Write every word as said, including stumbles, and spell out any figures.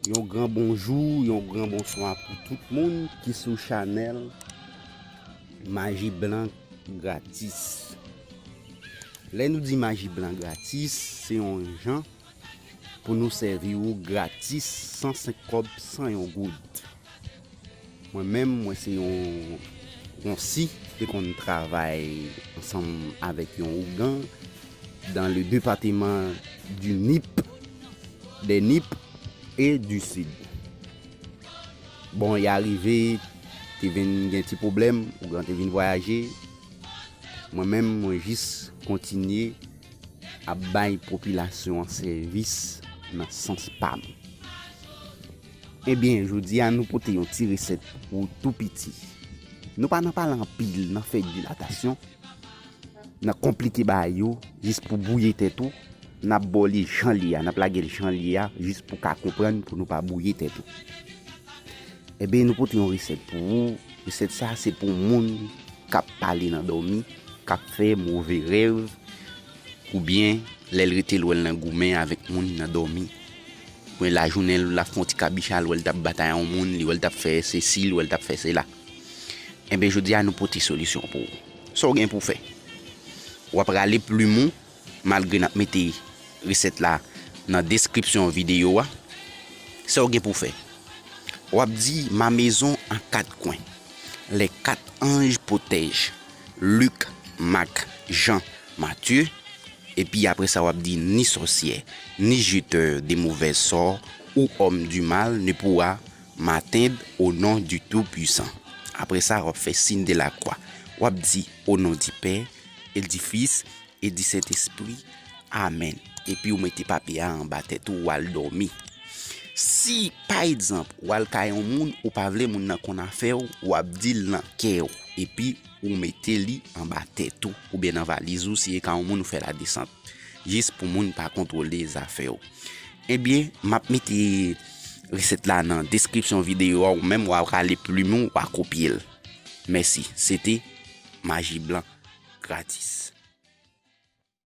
Yon gran bonjou, yon gran bonswa pou tout moun ki sou chanèl Maji Blan Gratis. Lè nou di Maji Blan Gratis, se yon jan pou nou sèvi ou gratis, san senk kòb, san yon goud. Mwen menm, mwen se yon, yon si ki te konn travay ansanm avèk yon ougan dans le département du Nip, des Nip et du Sud. Bon, y arive, te vin gen ti pwoblèm, ougan te vin vwayaje. Mwen menm, mwen jis kontinye ap bay popilasyon an sèvis nan sans pa m. Ebyen, jodi a nou pote yon ti resèt pou tou piti. Nou pa nan pale anpil, nan fè dilatasyon, nan konplike bagay yo, jis pou bwouye tèt ou, n ap ba w li jan li a, n ap lage l jan li a, jis pou w ka konprann, pou nou pa bwouye tèt ou. Ebyen, nou pote yon resèt pou ou. Resèt sa, se pou moun k ap pale nan dòmi, k ap fè move rèv, oubyen lè l rete l wè l nan goumen avèk moun nan dòmi. Oubyen lajounen l ap fè yon ti kabicha, l wè l t ap batay a yon moun, li wè l t ap fè sesi, li wè l t ap fè sela. Enben, jodi a, nou pote solisyon pou ou. Sa w gen pou w fè? W ap rale plim ou, malgre n ap mete resèt la nan deskripsyon videyo a. Sa w gen pou w fè? W ap di: Ma maison a quatre coins, les quatre anges protègent, Luc, Marc, Jean, Matthieu. Epi apre sa, w ap di: Ni sorcière, ni jeteur de mauvais sorts ou homme du mal ne pourra m'atteindre au nom du Tout-Puissant. Apre sa, w ap fè siy de la kwa. W ap di: Au nom du Père, et du Fils, et du Saint-Esprit. Amèn. Epi ou mete papye a anba tèt ou, w al dòmi. Si, pa egzanp, w al kay yon moun, ou pa vle moun nan konn afè w, w ap di l nan kè w, epi ou mete li anba tèt ou, oubyen nan valiz ou, si e ka yon moun ou fè ladesant, jis pou moun pa kontwole zafè w. Ebyen, m ap mete resèt la nan deskripsyon videyo a, ou menm w a rale plim ou, w a kopye l. Mèsi. Se te Maji Blan Gratis.